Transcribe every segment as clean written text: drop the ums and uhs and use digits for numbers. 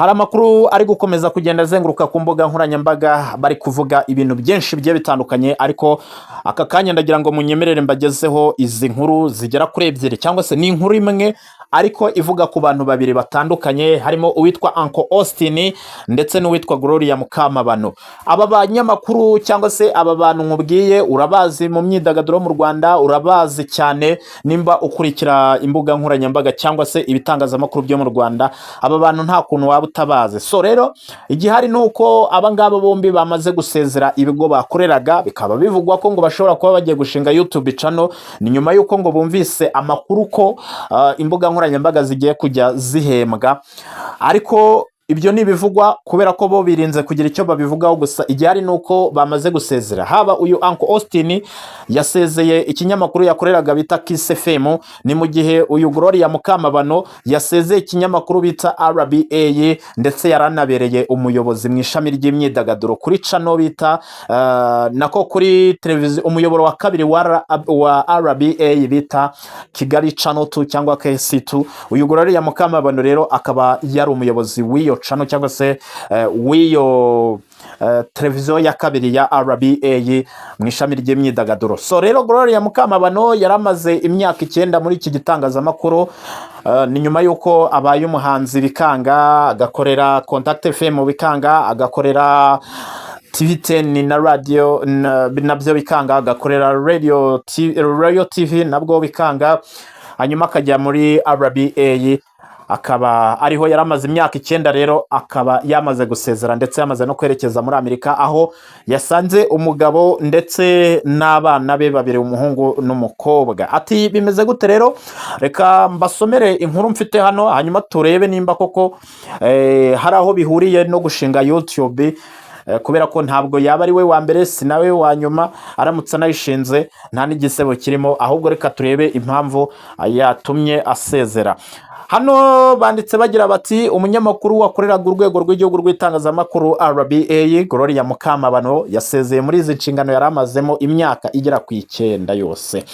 Hari amakuru ari gukomeza kugenda azenguruka ku mbuga nkoranyambaga, bari kuvuga ibintu byinshi bigiye bitandukanye, ariko aka kanya ndagira ngo munyemerere mbagezeho izi nkuru zigera kuri ebyiri, cyangwa se ni inkuru imwe ariko ivuga ku bantu babiri batandukanye, harimo uwitwa Uncle Austin ndetse n'uwitwa Gloria Mukamabano. Aba banyamakuru cyangwa se aba bantu nkubwiye urabazi mu myidagaduro mu Rwanda, urabazi cyane nimba ukurikira imbuga nkoranyambaga cyangwa se ibitangazamakuru byo mu Rwanda. Aba bantu nta kuntu waba utabazi. So rero igihari ni uko aba ngaba bombi bamaze gusezera ibigo bakoreraga, bikaba bivugwa ko ngo bashobora kuba bagiye gushinga YouTube channel. Ni nyuma y'uko ngo bumvise amakuru ko imbuga nkoranyambaga zigiye kujya zihembwa, ariko ibyo ni ibivugwa kubera ko bo birinze kugira icyo babivugaho. Gusa igihari ni uko bamaze gusezera. Haba uyu Uncle Austin yasezeye ikinyamakuru yakoreraga bita Kiss FM, ni mu gihe uyu Gloria Mukamabano yasezeye ikinyamakuru bita RBA, ndetse yaranabereye umuyobozi mu ishami ry'imyidagaduro kuri channel bita nako kuri televiziyo umuyoboro wa kabiri wa RBA bita Kigali Channel 2 cyangwa KC2. Uyu Gloria Mukamabano rero akaba yari umuyobozi w'iyo channel cyangwa se w'iyo televiziyo ya kabiri ya RBA mu ishami ry'imyidagaduro. So rero Gloria Mukamabano yari amaze imyaka 9 muri iki gitangazamakuru. Ni nyuma y'uko abaye umuhanzi bikanga, agakorera Contact FM bikanga, agakorera TV 10 na radio nabyo bikanga, agakorera Radio TV nabwo bikanga, hanyuma akajya muri RBA, akaba ariho yari amaze imyaka 9. Rero akaba yamaze gusezera, ndetse yamaze no kwerekeza muri Amerika aho yasanze umugabo ndetse n'abana be babiri, umuhungu n'umukobwa. Ati bimeze gute rero? Reka mbasomere inkuru mfite hano, hanyuma turebe nimba koko hari aho bihuriye no gushinga YouTube, kubera ko ntabwo yaba ari we wa mbere, si nawe wa nyuma. Aramutse anayishinze nta n'igisebo kirimo, ahubwo reka turebe impamvu yatumye asezera. Hano banditse bagira bati: "Umunyamakuru wakoreraga Urwego rw'Igihugu rw'Itangazamakuru RBA, Gloria Mukamabano, yasezeye muri izi nshingano yari amazemo imyaka igera ku 9 yose."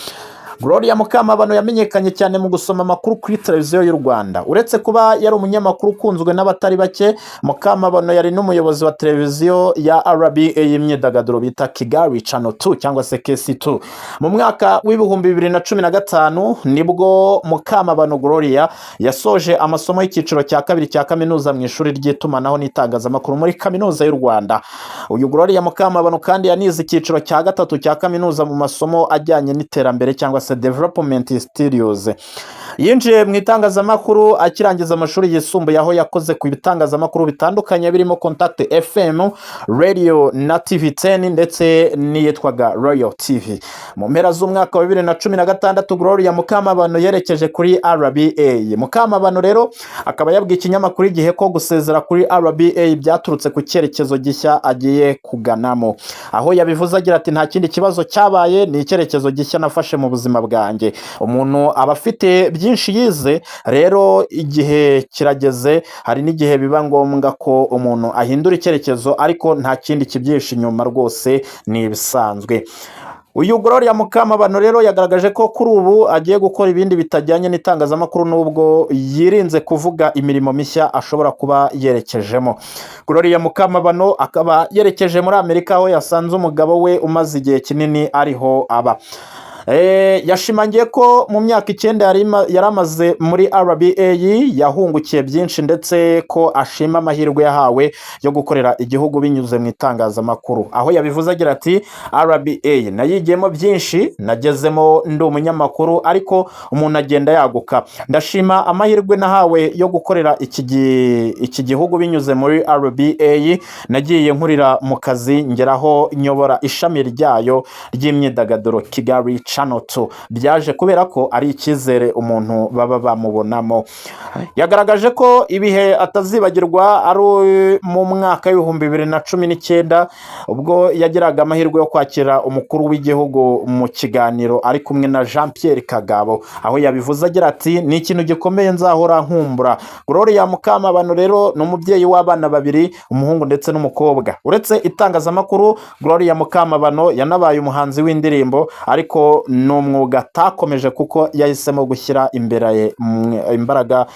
Gloria Mukamabano yamenyekanye cyane mu gusoma amakuru kuri Televiziyo y'u Rwanda. Uretse kuba yari umunyamakuru ukunzwe n'abatari bake, Mukamabano yari n'umuyobozi wa televiziyo ya RBA y'imyidagaduro bita Kigali Channel 2 cyangwa se KC2. Mu mwaka w'2015 nibwo Mukamabano Gloria yasoje amasomo y'icyiciro cya kabiri cya kaminuza mu ishuri ry'itumanaho n'itangazamakuru muri Kaminuza y'u Rwanda. Uyu Gloria Mukamabano kandi yanize icyiciro cya gatatu cya kaminuza mu masomo ajyanye n'iterambere cyangwa se development studies. Yinjiye mu itangazamakuru akirangiza amashuri yisumbuye, aho yakoze ku bitangazamakuru bitandukanye birimo Contact FM, Radio na TV 10 ndetse n'iyitwaga Royal TV. Mu mpera z'umwaka wa 2016 Gloria Mukamabano yerekeje kuri RBA. Mukamabano rero akaba yabwiye ikinyamakuru Igihe ko gusezera kuri RBA byaturutse ku cyerekezo gishya agiye kuganamo, aho yabivuze agira ati: "Nta kindi kibazo cyabaye, ni icyerekezo gishya nafashe mu buzima bwanjye. Umuntu aba afite byinshi yize, rero igihe kirageze, hari n'igihe biba ngombwa ko umuntu ahindura icyerekezo, ariko nta kindi kibyihishe inyuma rwose, ni ibisanzwe." Uyu Gloria Mukamabano rero yagaragaje ko kuri ubu agiye gukora ibindi bitajyanye n'itangazamakuru, nubwo yirinze kuvuga imirimo mishya ashobora kuba yerekejemo. Gloria Mukamabano akaba yerekeje muri Amerika aho yasanze umugabo we umaze igihe kinini ariho aba. Yashimangiye ko mu myaka 9 yari amaze muri RBA yahungukiye byinshi, ndetse ko ashima amahirwe yahawe yo gukorera igihugu binyuze mu itangazamakuru, aho yabivuze agira ati: "RBA nayigiyemo byinshi, nagezemo ndi umunyamakuru, ariko umuntu agenda yaguka. Ndashima amahirwe nahawe yo gukorera iki gihugu binyuze muri RBA. Nagiye nkurira mu kazi, ngeraho nyobora ishami ryayo ry'imyidagaduro, Kigali Channel 2. Byaje kubera ko ari icyizere umuntu baba bamubonamo." Yagaragaje ko ibihe atazibagirwa ari mu mwaka w'2019, ubwo yagiraga amahirwe yo kwakira umukuru w'igihugu mu kiganiro ari kumwe na Jean Pierre Kagabo, aho yabivuze agira ati: "Ni ikintu gikomeye nzahora nkumbura." Gloria Mukamabano rero ni umubyeyi w'abana babiri, umuhungu ndetse n'umukobwa. Uretse itangazamakuru, Gloria Mukamabano yanabaye umuhanzi w'indirimbo, ariko ni umwuga atakomeje kuko yahisemo gushyira imbere imbaraga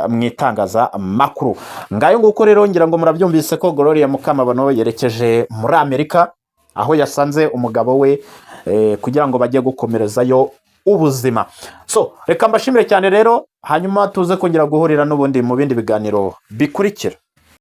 mu itangazamakuru. Ngayo nguko rero, ngira ngo murabyumvise ko Gloria Mukamabano yerekeje muri Amerika, aho yasanze umugabo we, kugira ngo bajye gukomerezayo ubuzima. So reka mbashimire cyane rero, hanyuma tuze kongera guhurira n'ubundi mu bindi biganiro bikurikira.